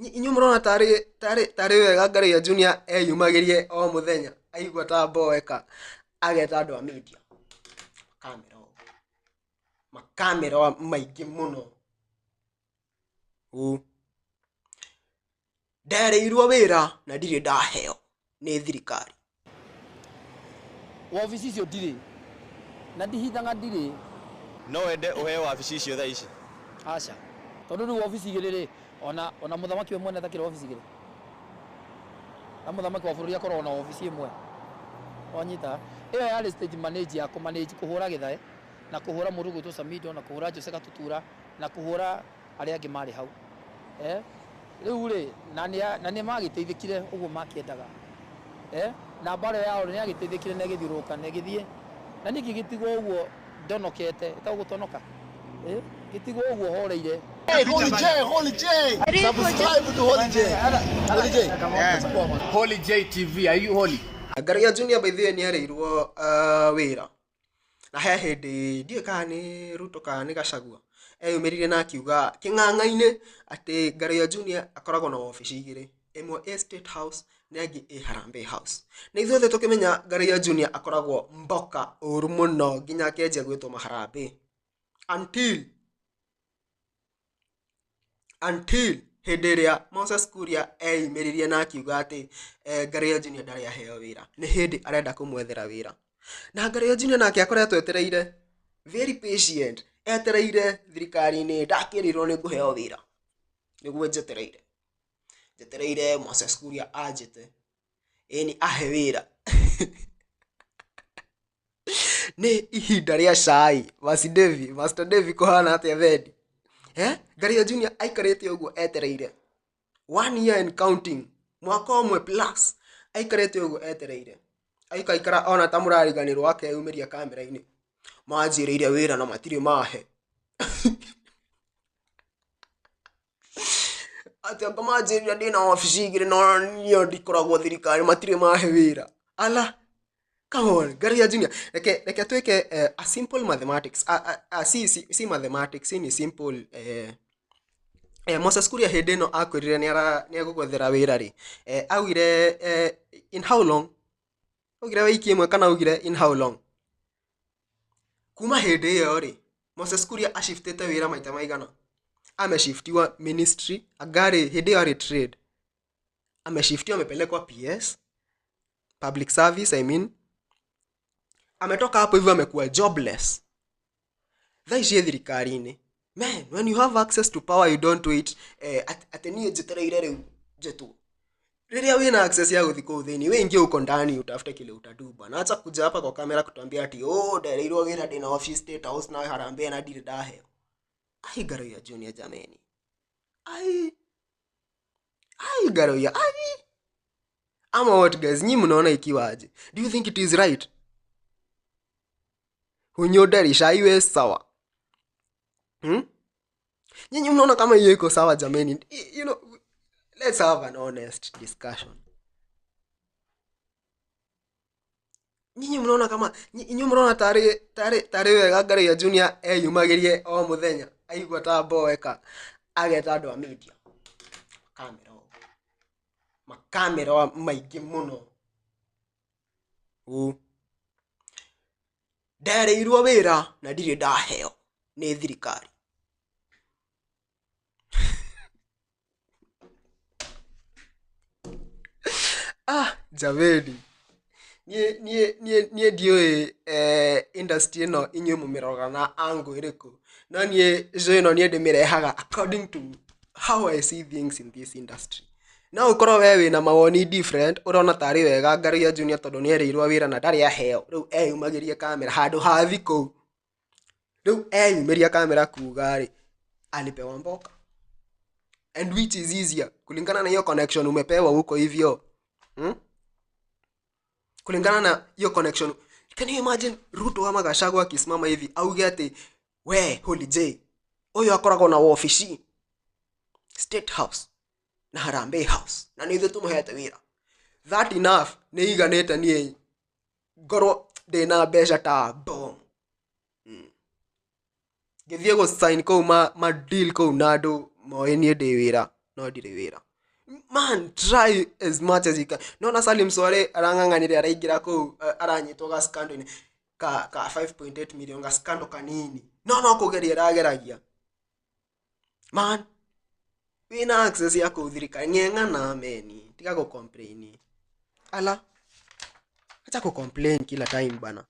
Inyuĩ mũrona tarĩ tarĩ tarĩ wega Ngaruiya Junior eyumagĩrie o mũthenya aigua ta mboeka ageta andũ a media makamera ũũ makamera maingĩ mũno ũũ nderĩirwo wĩra na ndirĩ ndaheo nĩ thirikari. Wabici icio ndirĩ na ndihithaga ndirĩ. No wende ũheo wabici icio thaa ici? Aca. Tondũ rĩu wabici igĩrĩ rĩ, ona ona mũthamaki we mwene atakĩrĩ wabici igĩrĩ? Na mũthamaki wa bũrũri akoragwo na wabici ĩmwe. Wanyita? Ĩyo yarĩ stage manage ya kũ manage kũhũra Gĩthae na kũhũra mũndũ ũgwĩtwo Samido na kũhũra Jose Gatutura na kũhũra arĩa angĩ marĩ hau. Eh? Rĩu rĩ, na nĩ na nĩ magĩteithĩkire ũguo makĩendaga. Eh? Na mbara ĩyo yao nĩ yagĩteithĩkire na ĩgĩthiũrũrũka na ĩgĩthiĩ. Na niĩ ngĩgĩtigwo ũguo ndonokete, ĩtagwo gũtonoka? Eh? Ngĩtigwo ũguo horeire. Hey, Holy J, Holy J. Subscribe to Holy J. Holy J. Holy J TV, are you holy? Ngaruiya Junior by the way nĩ erĩirwo wĩra na he hĩndĩ ndiũĩ kana nĩ Ruto kana nĩ Gachagua eyumĩririe na akiuga kĩng'ang'a-inĩ atĩ Ngaruiya Junior akoragwo na wabici igĩrĩ, ĩmwe ĩ State House na ĩngĩ ĩ Harambee House. Na ithuothe tũkĩmenya Ngaruiya Junior akoragwo mboka ũru mũno nginya akĩanjia gwĩtwo maharambee until until hĩndĩ ĩrĩa Moses Kuria eyumĩririe na akiuga atĩ eh, Ngaruiya Junior ndarĩ aheo wĩra nĩ hĩndĩ arenda kũmwethera wĩra na Ngaruiya Junior nake akoretwo etereire very patient etereire thirikari-inĩ ndakĩrĩirwo nĩ ngũheo wĩra nĩguo njetereire njetereire Moses Kuria anjĩte ĩni ahe wĩra nĩ ihinda rĩa cai Masi Devi, Master Devi kũhana atĩa thendi eh? Ngaruiya Junior aikarĩte ũguo etereire one year and counting mwaka ũmwe plus aikarĩte ũguo etereire aikaikara ona ta mũrariganĩrwo akeyumĩria kamera-inĩ manjĩrĩire wĩra na matirĩ mahe atĩ anga manjĩrire ndĩna wabici igĩrĩ no niĩ ndikoragwo thirikari matirĩ mahe wĩra ala come on Ngaruiya Junior reke reke twĩke a simple mathematics a, a, a, si, si, si mathematics ni simple Moses Kuria hĩndĩ ĩno akwĩrire nĩ egũgwethera wĩra rĩ augire in how long augire wiki ĩmwe kana augire in how long kuma hĩndĩ ĩyo rĩ Moses Kuria ashiftĩte wĩra maita maigana ameshiftiwa ministry angarĩ hĩndĩ ĩyo arĩ trade ameshiftiwa amepelekwa PS public service I mean ametoka hapo hivyo amekuwa jobless thaa ici ĩ thirikari-inĩ man when you have access to power you don't wait eh, atĩ niĩ njetereire rĩu njetwo rĩrĩa wĩna access ya gũthiĩ kũu thĩinĩ we ingia huko ndani utafute kile utadu bwana acha kuja hapa kwa kamera kutuambia ati oh ndereirwo wĩra ndĩna office State House na Harambee na ndirĩ ndaheo ai Ngaruiya Junior jameni ai ai Ngaruiya ai ama what guys nyi mnaona ikiwa aje do you think it is right hunyoderi shaiwe sawa Nyinyi mnaona kama hiyo iko sawa jameni? You know, let's have an honest discussion. Nyinyi mnaona kama inyuĩ mnaona tarĩ tarĩ tarĩ wega Ngaruiya Junior eyumagĩrie o mũthenya aigua ta mboeka ageta andũ a media makamera ũũ makamera maingĩ mũno ũũ nderĩirwo wĩra na ndirĩ ndaheo nĩ thirikari ah jameni niĩ niĩ niĩ niĩ ndiũĩ industry ĩno inyuĩ mũmĩroraga na angle ĩrĩkũ no niĩ show ĩno niĩ ndĩmĩrehaga according to how I see things in this industry no ũkorwo we wĩna mawoni different ũrona tarĩ wega Ngaruiya Junior tondũ nĩ erĩirwo wĩra na ndarĩ aheo rĩu eyumagĩrie kamera handũ ha thikũ rĩu eyumĩria kamera kuga rĩ alipewa mboka and which is easier kulingana na hiyo connection umepewa huko hivyo Kulingana na hiyo connection can you imagine Ruto ama Gachagua akisimama hivi auge ati we Holy J ũyũ akoragwo na wabici State House na Harambee House na nĩ ithuĩ tũmũhete wĩra that enough nĩ iganĩte niĩ ngorwo ndĩna mbeca ta bomu ngĩthiĩ gũ sign kũu ma deal kũu na andũ moĩ niĩ ndĩ wĩra no ndirĩ wĩra. Man, try as much as you can. Nona Salim Swale arang'ang'anire araingĩra kũu, aranyitwo ga scandal-inĩ ka 5.8 million, ga scandal kanini, no kũgeria arageragia. Man, wĩna access ya kũu thirikari, ng'eng'ana meni, tiga gũ complain. Ala, acha ku complain kila time bana.